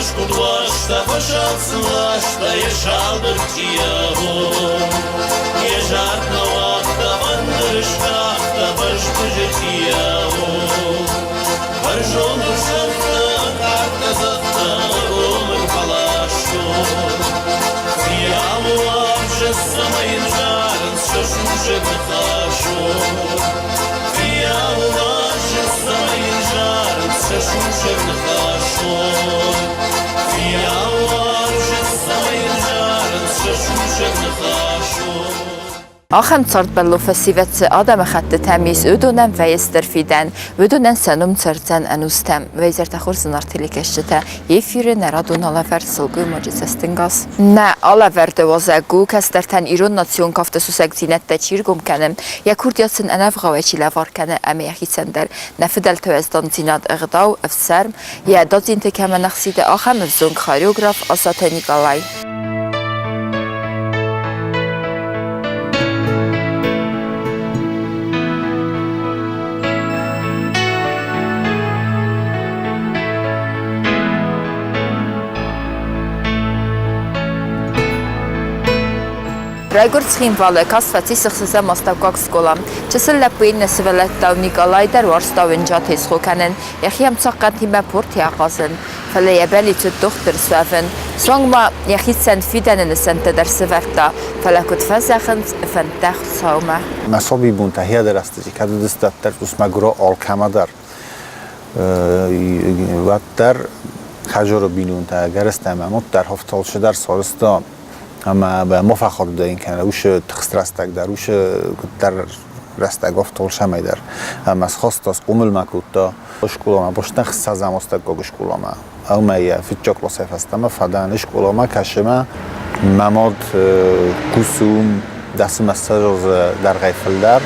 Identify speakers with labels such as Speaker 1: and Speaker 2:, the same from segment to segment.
Speaker 1: Скъуыд уарзта, фӕсалд ласта йӕ салдырчъиау. Йӕ зард нӕ уагъта, фӕндыр скъахта бӕзбызы цъиау. Бӕрзонд ӕрсӕрфта, къӕртӕ дзӕгъта, гомыг фӕластой. Фийауы уарзы, цӕмӕй йын зарынц сӕ сусӕг ныхасой. Фийауы уарзы, цӕмӕй йын зарынц сӕ сусӕг ныхасой. Фийауы уарзы, цӕмӕй йын зарынц сӕ сусӕг ныхасой.
Speaker 2: Ахӕм цардбӕллон фӕсивӕд цы адӕмыхӕттытӕм ис, уыдонӕн вӕййы стыр фидӕн, уыдонӕн сӕ ном цӕрдзӕн ӕнустӕм. Вӕйзӕртӕ хорз зынаргъ телекӕсджытӕ, эфиры нӕ радон алӕвӕрд сылгоймаджы цӕстӕнгас. Нӕ алӕвӕрды уазӕг у, кӕстӕртӕн ирон национ кафты сусӕгдзинӕдтӕ чи ргом кӕны, йӕ курдиат сын ӕнӕвгъауӕй чи лӕвар кӕны ӕмӕ йӕхицӕн дӕр нӕ фыдӕлты уӕздандзинад, ӕгъдау, ӕфсарм, йӕ дадзинты кӕмӕн ӕхсиды, ахӕм ӕвзонг хореограф Асаты Николай. Райгуырд Цхинвалы, каст фӕцис ӕхсӕзӕм астӕуккаг скъола. Чысыл лӕппуйы иннӕ сывӕллӕттау Николай дӕр уарзта уынджы тезгъо кӕнын, йӕхи ӕмцахъхъӕнтимӕ портийӕ ахъазын. Фӕлӕ йӕ бӕллиц уыд дохтыр суӕвын. Суанг ма йӕхицӕн фидӕны нысӕнттӕ дӕр сӕвӕрдта, фӕлӕ куыд фӕзӕгъынц, фӕндтӕ Хуыцаумӕ.
Speaker 3: Мӕ сабийбонтӕ хиӕдӕрӕстӕджы кӕд уыдысты, уӕддӕр цъус мӕгуырау алкӕмӕ дӕр. Уӕддӕр хӕдзары бинонтӕ ӕгӕрыстӕмӕ мад дӕр хафталшы дӕр сарӕзта ӕмӕ ма фӕхатыдаин кӕнӕ уыцы тыхст рӕстӕг дӕр, уыцы куыддӕр рӕстӕг ӕфталсӕмӕй дӕр. Ӕмӕ схаста, схъомыл мӕ кодта скъоламӕ, бостӕн ӕхсӕзӕм астӕуккаг скъоламӕ. Ӕмӕ йӕ фыццаг къласӕй фӕстӕмӕ фӕдӕн скъоламӕ кӕсынмӕ. Мӕ мад кусы дӕсӕм ӕхсӕз азы дӕргъӕй фылдӕр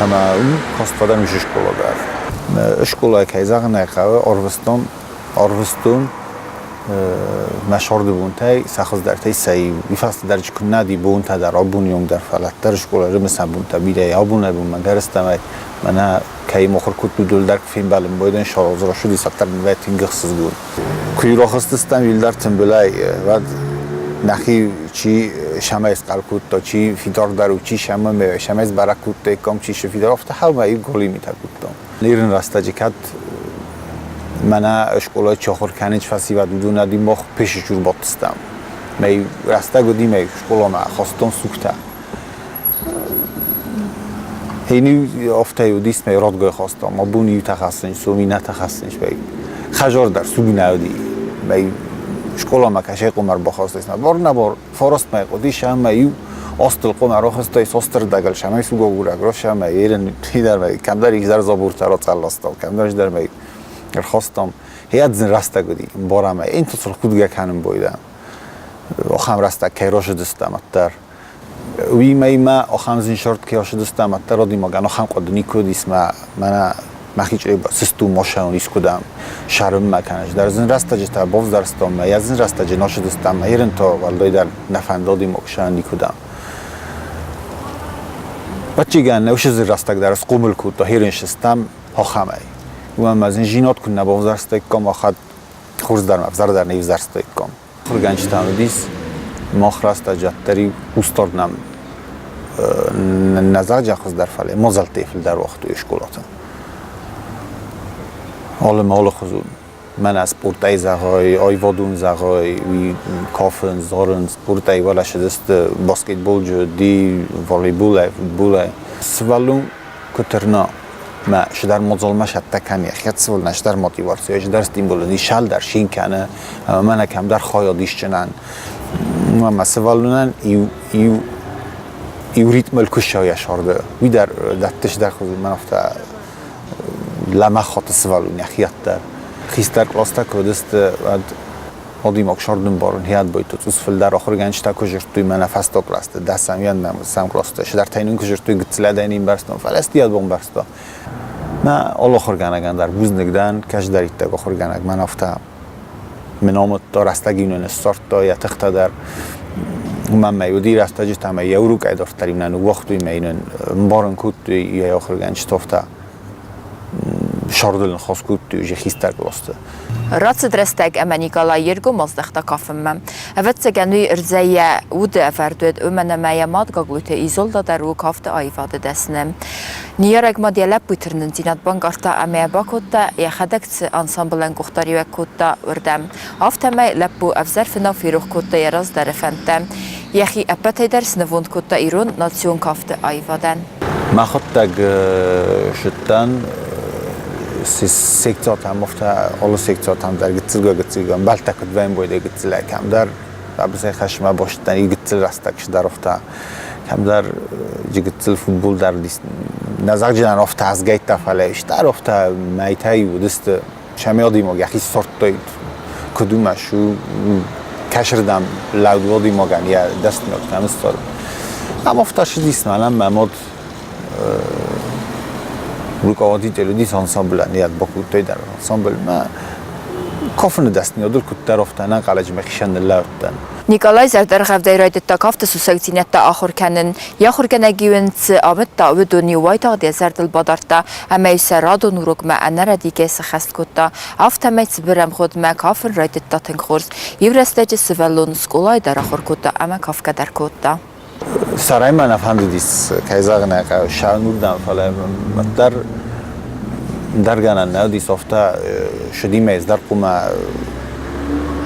Speaker 3: ӕмӕ уым каст фӕдӕн уыцы скъола дӕр. Скъолайы, кӕй зӕгъын ӕй хъӕуы, ӕрвыстон, ӕрвыстон мӕ сӕрды бонтӕй сӕ хуыздӕртӕй сӕ иу. Уый фӕстӕ дӕр куыннӕ уыди бонтӕ дӕр, абоны онг дӕр, фӕлӕ дӕр скъолайы рымысӕн бонтӕ бирӕ абонӕй-бонмӕ гӕрыстӕмӕй мӕнӕ кӕй мыхуыр кодтой, уыдон дӕр куы фембӕлын байдайын, сараз рӕсугъд нывӕй тынг ӕхсызгон. Куы рахызтыстӕм иуылдӕр тымбылӕй, уӕд нӕхи чи сӕмӕй схъӕр кодта, чи фидардӕр у, чи сӕмӕ сӕмӕй сбӕрӕг кодтаиккам, чи сы фидар, афтӕ хӕлмӕ иу голи митӕ кодтам. Нырын рӕстӕджы кӕд мӕнӕ скъолайы чи ахуыр кӕнынц фӕсивӕд, уыдон ӕди мах пешечур бадтыстӕм. Мӕ рӕстӕг уыди мӕ скъоламӕ хастон сугтӕ. Хейни афтӕ уыдис мӕ радгай хастам, абон иутӕ хӕссынц, сом иннӕтӕ хӕссынц. Хӕзар дӕр суг нӕ уыди. Мӕ скъоламӕ кӕсӕй къуым ӕрбахастис. Бар нӕ бар, фарастмӕ хъуыдис ӕмӕ иу астыл къуым ӕрахастай состырдӕгыл, сӕмӕй сугагурӕг росӕмӕ ерын хидӕр мӕ кӕмдӕр ихдӕр забуртӕ рацъӕлластам, кӕмдӕр исдӕр мӕ ӕрхастам. Хиадзын рӕстӕг уыди, барамӕ. Интуцыл худгӕ кӕнын бойдӕм. Ахӕм рӕстӕг кӕй росыдыстӕм, ӕддӕр. Уыимӕ ма ахӕм зын сорт кӕй ӕрцыдыстӕм, ӕддӕр адӕймагӕн ахӕм хъуыды никуы уыдис мӕ мӕнӕ мӕхи чъири сысту мосӕн искуыдӕм сӕрынмӕ кӕнӕ дӕр зын рӕстӕджытӕ бавзӕрстон мӕ йӕ зын рӕстӕджы носыдыстӕм мӕ ерын та уӕлдайдӕр нӕ фӕндыди моксӕн никуыдӕм. Баччигӕн нӕ уыцы зын рӕстӕг дӕр схъомыл кодта херын сыстӕм ахӕмӕй. Уымӕн ӕмӕ зын зинад куыннӕ бавзӕрстаиккам, ахӕт хорз дӕр ӕмӕ ӕвзӕр дӕр не взӕрстаиккам. Ахуыргӕнджытӕн уыдис, мах рӕстӕджы ӕддӕр-иу устор нӕм нӕ зӕгъджы хуыздӕр, фӕлӕ мадзӕлттӕй фылдӕр уагътой скъолаты. Алы ма алыхуызон. Мӕнӕ спортӕй зӕгъай, аивадон зӕгъай, уый кафын, зарын, спортӕй уӕлӕсыдысты баскетболджы, ди, волейболӕй, футболӕй. Сывӕллон куы тырна, мӕ сыдӕр мадзалмӕ сӕттӕ кӕны, хӕццӕуыл сыдӕр мотиваци, сыдӕр стимул ис дӕр шин кӕны, ӕмӕ мӕнӕ кӕмдӕр хайад исджынӕн. Ӕмӕ сывӕллонӕн иу иу иу ритмыл куы ссӕуы йӕ сӕрды, уый дӕр дӕтты сыдӕр хуызы мӕн афтӕ лӕмӕгъ хаты сывӕллон йӕхиад дӕр. Хистӕр къластӕ куы уыдысты, уӕд адӕймаг сӕрдын барын хиад байту цъус фылдӕр ахуыргӕнджытӕ куы зыдтой мӕнӕ фӕстаг къласты, дӕсӕм, ӕнӕм къласты, сыдӕртӕ нын куы зыдтой, гыццылӕдӕй не мбӕрстон, фӕлӕ стиад бамбӕрста. Мӕ алы ахуыргӕнӕгӕн дӕр бузныг дӕн, кӕсдӕриддӕг ахуыргӕнӕг мӕн афтӕ мын амыдта, рӕстӕг-иу нын ссардта йӕ тыхтӕ дӕр. Уымӕн мӕ уыди рӕстӕджытӕ ӕмӕ йӕ урокӕй дарддӕр-иу нӕ ныууагътой, мӕ йын ӕмбарын кодтой йӕ ахуыргӕнджытӕ афтӕ. Сӕрдыл ныхас кодтой уже хистӕр кълӕсты.
Speaker 2: Рацыд рӕстӕг ӕмӕ Николай йе ргом аздӕхта кафынмӕ. Ӕвӕццӕгӕн, уый ӕрдзӕй йӕ уды ӕвӕрд уыд, уымӕн ӕмӕ йӕ мад Гаглойты Изольда дӕр у кафты аивады дӕсны. Ныййарӕг мад йӕ лӕппуйы тырнындзинад банкъардта ӕмӕ йӕ бакодта, йӕхӕдӕг цы ансамблӕн къухдариуӕг кодта, уырдӕм. Афтӕмӕй лӕппу ӕвзӕр фынау ферох кодта йӕ раздӕры фӕндтӕ. Йӕхи ӕппӕтӕй дӕр снывонд кодта ирон национ кафты аивадӕн.
Speaker 3: Мӕхуыдтӕг зыдтан секциятӕм, афтӕ алы секциятӕм дӕр гыццылгай-гыццылгай ӕмбӕлттӕ куыд вӕййы гыццылӕй кӕмдӕр хъӕбысӕй хӕсмӕ бастдӕн и гыццыл рӕстӕг сдӕр афтӕ кӕмдӕр гыццыл футбол дӕр нӕ зӕгъджынӕн афтӕ азгӕйттӕ, фӕлӕ стӕр афтӕ мӕйтӕй уыдысты сӕм адӕймаг йӕхи сордтой, куыд у мӕ шу кӕсырдӕм лӕуд адӕймагӕн йӕ дӕсныйад кӕм ссары. Ам афтӕ ссыдис мӕнӕн мӕ мад руководитель уыдис ансамблӕн, йӕ бакодтой дӕр ансамблмӕ. Кафыны дӕсныйадыл куыддӕр афтӕ ӕнӕнхъӕлӕджы мӕхицӕн ныллӕудтӕн.
Speaker 2: Николай зӕрдӕргъӕвдӕй райдыдта кафты сусӕгдзинӕдтӕ ахуыр кӕнын. Йӕ ахуыргӕнӕг-иу ын цы амыдта, уыдон-иу уайтагъд йӕ зӕрдыл бадардта ӕмӕ-иу сӕ радон урокмӕ ӕнӕрӕдийгӕ сӕххӕст кодта. Афтӕмӕй цыбыр ӕмгъуыдмӕ кафын райдыдта тынг хорз. Иу рӕстӕджы сывӕллон скъолайы дӕр ахуыр кодта ӕмӕ кафгӕ дӕр кодта.
Speaker 3: Сӕрӕй мӕ нӕ фӕндыдис, кӕй зӕгъын ӕй хъӕуы, ссарын уырдӕм, фӕлӕ уӕддӕр ӕндӕр гӕнӕн нӕ уыдис, афтӕ шыдимӕ ӕз дӕр хъуамӕ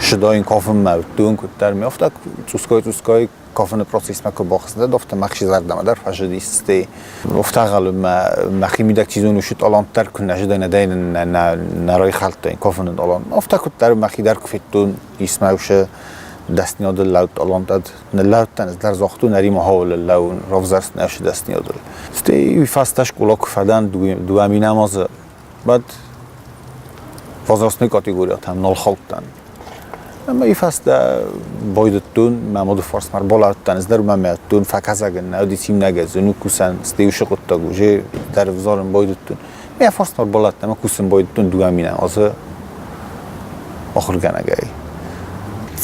Speaker 3: шыдойын кафынмӕ уыдтон куыддӕр. Ме афтӕ цъусгай-цъусгай кафыны процессмӕ куы бахызтӕн, афтӕ мӕхи зӕрдӕмӕ дӕр фӕзыдис. Стӕй афтӕ ӕгъгъӕлынмӕ мӕхимидӕг чи зоны, уыцы талант дӕр куы нӕ зыдтон, нӕ райхӕлдтаин кафыны талант. Афтӕ куыддӕр мӕхи дӕр куы федтон, ис мӕ уыцы дӕсныйадыл лӕуд талантад ныллӕудтӕн, ӕз дӕр загътон, ӕри-ма хауыл лӕууын, равзӕрст нӕ дӕсныйадыл. Стӕй уый фӕстӕ скъола куы фӕдӕн 2000 азы, уӕд возрастной категориятӕм нал хаудтӕн. Ӕмӕ уый фӕстӕ байдыдтон, мӕ мады фарсмӕ ӕрбалӕудтӕн, ӕз дӕр мӕ мӕдтон, фӕказӕгӕн нӕ уыди цимнӕгӕ зын у кусӕн, стӕй уыцы хъуыддаг уже дӕр ӕвзарын байдыдтон. Мӕ фарсмӕ ӕрбалӕудтӕн ӕмӕ кусын байдыдтон 2000 азы ахуыргӕнӕгӕй.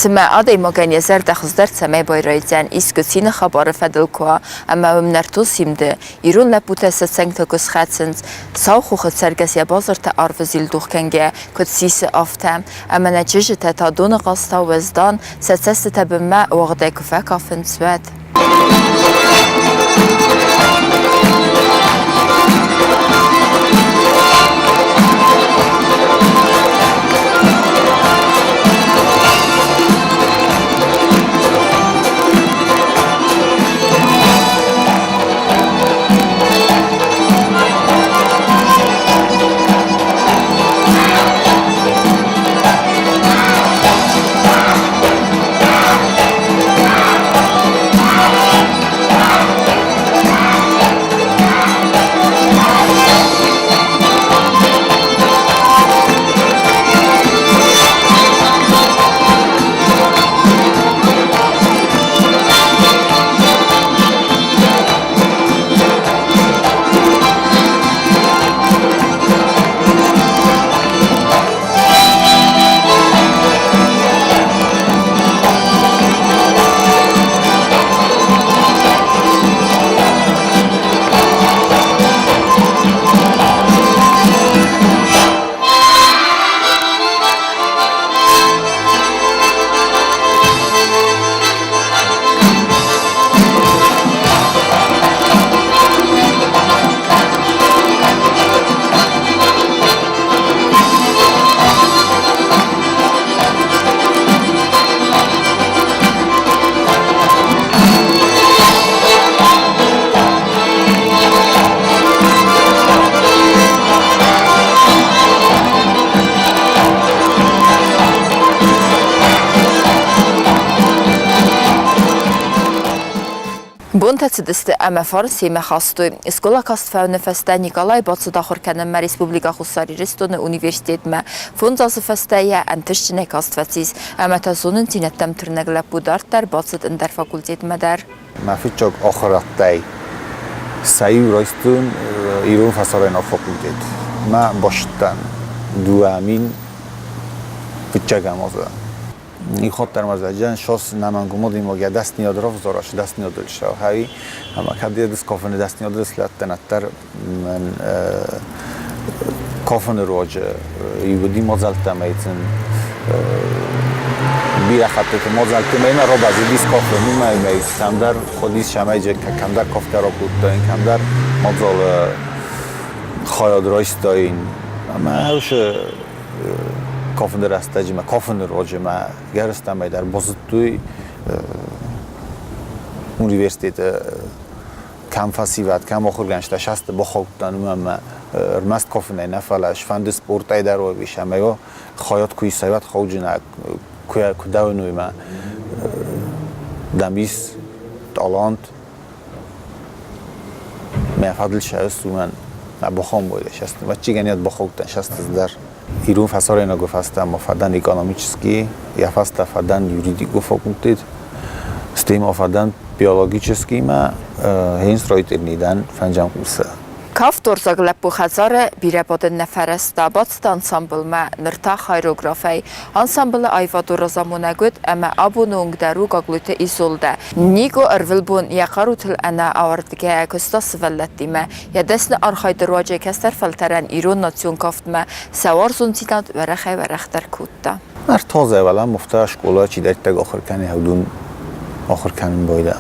Speaker 2: Цымӕ адӕймагӕн йӕ зӕрдӕ хуыздӕр цӕмӕй байрайдзӕн, искуы цины хабары фӕдыл куы уа ӕмӕ уым нӕртон симды ирон лӕппутӕ сӕ цӕнгтыл куы схӕцынц, Сау хохы цӕргӕс йӕ базыртӕ арвы зилдух кӕнгӕ куыд сисы, афтӕ, ӕмӕ нӕ чызджытӕ та доны хъазтау уӕздан, сӕ цӕстытӕ бынмӕ уӕгъдӕй куы фӕкафынц, уӕд. Бонтӕ цыдысты ӕмӕ фарсимӕ хастой. Скъола каст фӕуыны фӕстӕ Николай бацыд ахуыр кӕнынмӕ Республикӕ Хуссар Ирыстоны университетмӕ. Фондз азы фӕстӕ йӕ ӕнтыстджынӕй каст фӕцис ӕмӕ та зонындзинӕдтӕм тырнӕг лӕппу дарддӕр бацыд ӕндӕр факультетмӕ дӕр.
Speaker 3: Мӕ фыццаг ахуырӕдтӕй сӕ иу райстон ирон фӕсарӕйнаг факультет. Мӕ бастдӕн 2001 азы. Ихотдӕр ма зӕгъӕн, шос нӕмӕнгумодимаг йӕ дӕсныйад равзараш, дӕсныйадыл сӕхӕй, ӕмӕ кӕд йӕ дискофыны дӕсныйадыл слӕдтӕн, ӕддӕр мӕн Кафыны руаджы иуди мадзӕлттӕ ӕмӕ сын бирӕ хӕттыты мадзӕлтты мӕ рабазыдис кафын, уымӕй мӕ кӕмдӕр хъуыдис сӕмӕджы, кӕмдӕр кафгӕ ракодтаин, кӕмдӕр мадзалы хайад райстаин. Ӕмӕ уыцы кафыны рӕстӕджы мӕ кафыны руаджы мӕ гӕрзтӕмӕй дӕр базыдтой университеты кӕм фӕсивӕд, кӕм ахуыргӕнджытӕ састы бахаудтан, уымӕн ӕмӕ ӕрмӕст кафынӕй нӕ, фӕлӕ сфӕнды спортӕй дӕр уӕвис ӕмӕ йӕ хайад куы исай, уӕд хъауджынӕг куы куы дӕуын мӕ дам ис талант, мӕ фӕдыл сӕс уымӕн мӕ бахон бойда сӕсты, вӕччигӕн бахаудтӕн сӕсты дӕр. Ирон фӕсарӕйнаг фӕстӕ ма фӕдӕн экономический, йӕ фӕстӕ фӕдӕн юридикон факультет, стӕй ма фӕдӕн биологическиймӕ генстроительный дӕн фӕнджӕм курсы.
Speaker 2: Кафторзаг лӕппу хӕдзары бирӕ бадын нӕ фӕрӕзта, бацыд ансамблмӕ, ныр та хореографӕй. Ансамблы аивадон разамонӕг уыд ӕмӕ абоны онг дӕр у Гаглойты Изолдӕ. Нико ӕрвылбон йӕ хъарутыл ӕнӕауӕрдгӕйӕ куыста сывӕллӕттимӕ. Йӕ дӕсны архайды руаджы кӕстӕр фӕлтӕрӕн ирон национ кафтмӕ сӕ уарзондзинад уӕрӕхӕй-уӕрӕхдӕр кодта.
Speaker 3: Ӕртозӕвӕлӕ муфта скъола чидӕриддӕр ахуыр кӕны, уыдон ахуыр кӕнын байдайы.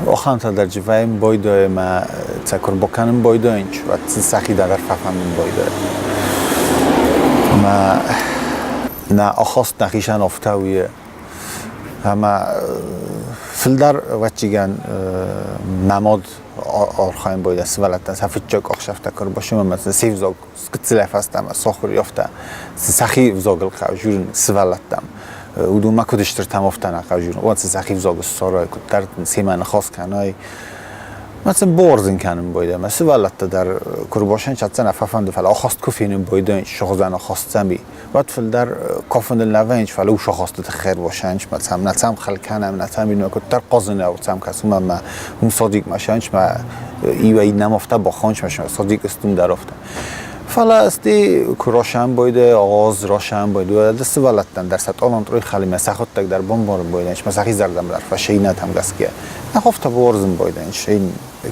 Speaker 3: Ахӕмтӕ дӕр вӕййын байдайы ӕмӕ сӕ куы ӕрбакӕнын байдайынц, уӕд сын сӕхи дӕр ӕрфӕфӕндын байдайы. Ӕмӕ нӕ ахаст нӕхицӕн афтӕ у, ӕмӕ фылдӕр, ӕвӕццӕгӕн, мӕ мад архайын байдайы сывӕллӕттӕн сӕ фыццаг ӕхсӕвтӕ куы ӕрбасӕм ӕмӕ сын се взаг гыццылӕй фӕстӕмӕ сахуыр афтӕ сӕхи взагыл хъӕвзурын сывӕллӕттӕм. Уыдон ма куыд стыртӕм афтӕ нӕ хъӕвзурын, уӕд сын сӕхи взаг ссарой, куыддӕр семӕ ныхас кӕной. Мӕ сын борзын кӕнын байдайы. Мӕ сывӕллӕттӕ дӕр куы рбасӕн чатдзӕн фӕфӕнды, фӕлӕ ахаст куы фенын байдайынц, сыгъдзӕн ахастдзӕн уӕд фылдӕр кафыныл нӕ вӕййынц, фӕлӕ ус ахасты тыххӕй ӕрбасӕнч, мӕ цӕм нӕ цӕм хыл кӕнӕм, нӕ цӕм иннӕ куыддӕр хъазынау цӕм кӕсум ӕмӕ уым садикмӕ сӕнч, мӕ иуӕй иннӕм афтӕ бахонч, мӕ садик стум дӕр афтӕ. Фӕлӕ сти куы росӕн бойде, ӕз росӕн бойде, уӕд сывӕллӕттӕн дӕр сӕ тъолонтъруй халимӕ сӕхуыдтӕг дӕр бомборын бойдӕнч, мӕ сӕхи зӕрдӕм дӕр фӕсейнӕтӕм гӕсгӕ. Нӕ борзын бойдӕнч,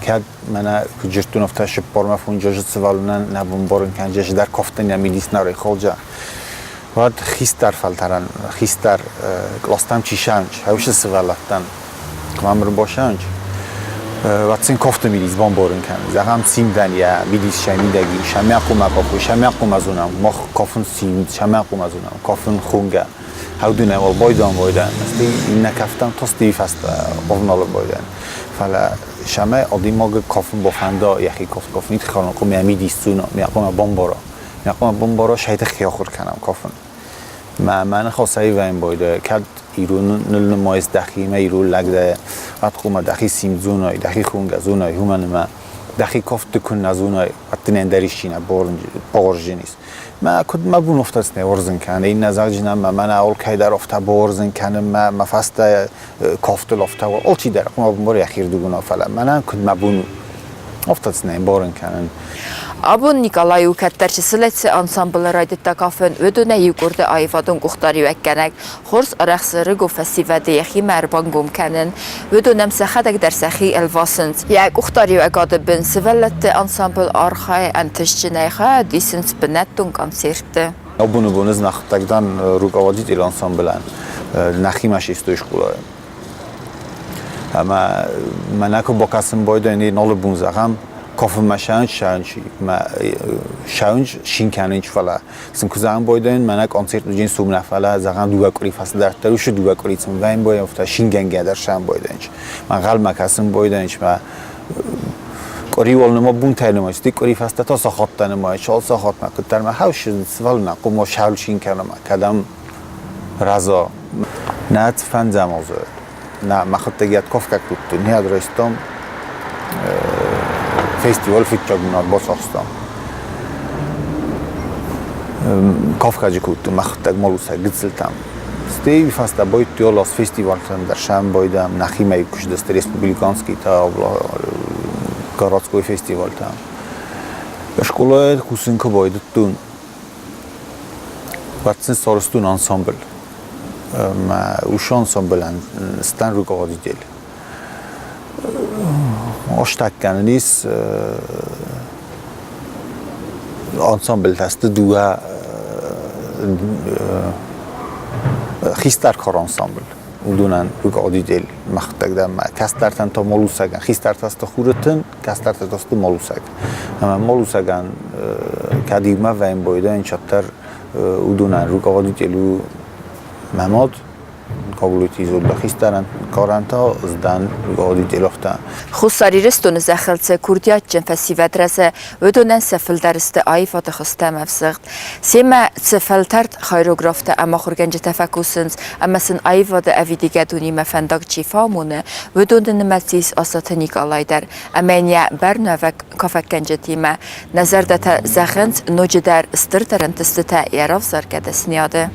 Speaker 3: кӕд мӕнӕ куыд зыдтон, афтӕ сыппормӕ фунджызы сывӕллонӕн нӕ бомборын кӕнджыз дӕр кофтын йӕ мидиснарой холджа. Уӕд хистӕр фӕлтӕрӕн, хистӕр къластӕм чи сӕнч, хӕусы сывӕллӕттӕн куы ӕрбасӕнч, уӕд сын кофты мидис бамбарын кӕн. Зӕгъӕм, цимдӕн йӕ мидис сӕ мидӕг и, сӕмӕ хъумӕ кафой, сӕмӕ хъумӕ зонӕм, мах кафын цимд, сӕмӕ хъумӕ зонӕм, кафын хонгӕ. Хӕудунӕ уал байдан байдан, стӕй иннӕ кафтӕн тости фӕстӕ ӕвналын байдан. Фӕлӕ сӕмӕ адӕймагы кафын бафӕнда йӕхи кафт кафын тыххӕй хъуамӕ мидис зона, хъуамӕ бамбара. Хъуамӕ бамбара, сӕй тыххӕй ахуыр кӕнӕм кафын. Мӕ мӕ ныхас аивӕн байдайы, кӕд ирон ныл нымайыс дӕхимӕ ирон лӕг дӕ, уӕд хъуамӕ дӕхи симд зонай, дӕхи хонгӕ зонай, уымӕн ӕмӕ дӕхи кафты куы нӕ зонай, уӕд дын ӕндӕр исчи нӕ бауарзджынис. Мӕ куыд мӕ бон афтӕ нӕ уарзын кӕны, иннӕ зӕгъджынӕн мӕ мӕнӕ алкӕй дӕр афтӕ бауарзын кӕны, мӕ мӕ фӕстӕ кафтыл афтӕ алчидӕр хъуамӕ бамбара йӕхирдыгонау, фӕлӕ мӕнӕн куыд мӕ бон у, афтӕ нӕ ӕмбарын кӕнын.
Speaker 2: Абон Николай у кӕддӕр чысылӕй ансамблы райдыдта кафын, уыдонӕй иу къорды аивадон къухдариуӕггӕнӕг. Хорз арӕхсы рыгу фӕсивӕды йӕхимӕ ӕрбангом кӕнын. Уыдон ӕм сӕхӕдӕг дӕр сӕхи ӕлвасынц. Йӕ къухдариуӕгады бын сывӕллӕтты ансамбль архайы ӕнтыстджынӕй, хайад исынц бынӕттон концертты.
Speaker 3: Абоны бон ӕз нӕхӕдӕг дӕн руководитель ансамблӕн нӕхимӕ систой скъолайы. Ӕмӕ мӕнӕ куы бакӕсын байдайын налы бон зӕгъӕм, кафынмӕ сӕнч сӕнч мӕ сӕнч шин кӕнынч, фӕлӕ сын куы зӕгъӕм байдайын, мӕнӕ концерт уыджын сум нӕ, фӕлӕ зӕгъӕм дыууӕ къуыри фӕцыдӕрддӕр уыцы дыууӕ къуыри сын вӕйын бойын, афтӕ шингӕнгӕ дӕр сӕм байдайынч. Мӕ ӕнхъӕлмӕ кӕсын байдайынч, мӕ къуыри уал нымӕ бунтӕй нымайыс, ты къуыри фӕстӕ та сахаттӕ нымайыс, ал сахатмӕ куыддӕр мӕ хӕус сывӕллонӕн хъуамӕ сӕл шин кӕнӕм, кӕдӕм рӕза. Нӕ фӕндзӕм азы нӕ мӕхӕдӕг ядковкӕ кодтон, не адрестом фестиваль фыццаг бынат бацахстам. Кавказы кодтон мӕхӕдӕг малусӕг гыццылтӕм. Стӕй фӕстӕ байдтой алас фестивальтӕм дӕр сӕм байдӕм, нӕхимӕ куыстысты республиканский та городской фестивальтӕ. Скъолайы кусын куы байдыдтон, уӕд сын сарӕзтон ансамбль. Мӕ уыцы ансамблӕн стӕн руководитель. Остаг кӕнын ис. Ансамбльтӕ сты дыууӕ хистӕр кар ансамбль. Уыдонӕн руководитель мӕхӕдӕг дӕн мӕ кӕстӕртӕн та малусӕгӕн. Хистӕртӕ сты хуры тын, кӕстӕртӕ та сты малусӕг. Ӕмӕ малусӕгӕн кӕд иумӕ вӕййын байдайын, чатдӕр уыдонӕн руководитель у мӕ мад, Каблуйти Изольда хистӕрӕн карӕн та сдӕн руководитель афтӕ.
Speaker 2: Хуссар Ирыстоны зӕххыл цы курдиатджын фӕсивӕд рӕзы, уыдонӕн сӕ фылдӕр сты аивады хуызтӕм ӕвзыгъд. Семӕ цы фӕлтӕрд хореографтӕ ӕмӕ ахуыргӕнджытӕ фӕкусынц ӕмӕ сын аивады ӕвидигӕ дунемӕ фӕндаг чи фӕамоны, уыдоны нымӕц ис Асаты Никъалай дӕр ӕмӕ йын йӕ бӕрнуӕвӕг кафӕггӕнджытимӕ нӕ зӕрдӕтӕ зӕгъынц ноджыдӕр стырдӕр ӕнтыстытӕ йӕ равзаргӕ дӕсныйады.